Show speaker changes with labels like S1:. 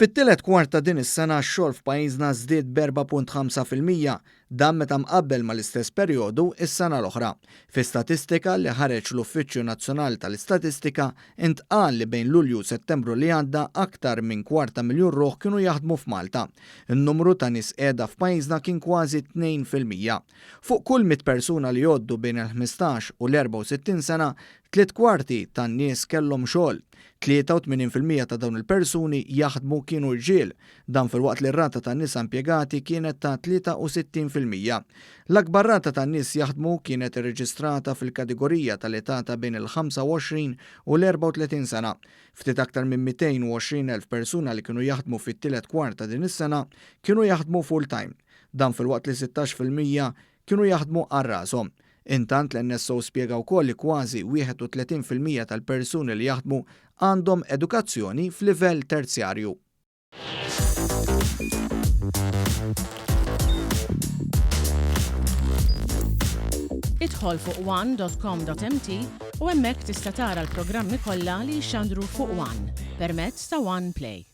S1: Fit-tielet kwart ta' din is-sena x-xogħol f'pajjiżna żdied b'4.5%, dan meta mqabbel mal-istess perjodu s-sena l-oħra. Fi statistika li ħareġ l-Uffiċċju Nazzjonali tal-Istatistika intqal li bejn Lulju u Settembru li għadda aktar minn kwart ta' miljun ruħ kienu jaħdmu f'Malta. In-numru ta' nies qiegħda f'pajjiżna kien kważi 2%. Fuq kull mitt persuna li jgħoddu bejn il-15 u l-64 sena, tliet kwarti tan-nies kellhom xogħol. 83% ta' dawn il-persuni jaħdmu kienu rġiel, dan filwaqt li r-rata ta' nisa impjegati kienet ta' 63%. L-akbar rata ta' nies jaħdmu kienet irreġistrata fil-kategorija tal-età ta' bejn il-25 u l-34 sena. Ftit aktar minn 220,000 persuna li kienu jaħdmu fit-tielet kwart ta' din is-sena kienu jaħdmu full-time. Dan filwaqt li 16% kienu jaħdmu għal rashom. Intant l-NSO spjega wkoll li kważi 31% tal-persuni li jaħdmu għandhom edukazzjoni f'livell terzjarju.
S2: Idħol fuq one.com.mt u hemmhekk tista' tara l-programmi kollha li jixxandru fuq One permezz ta' One Play.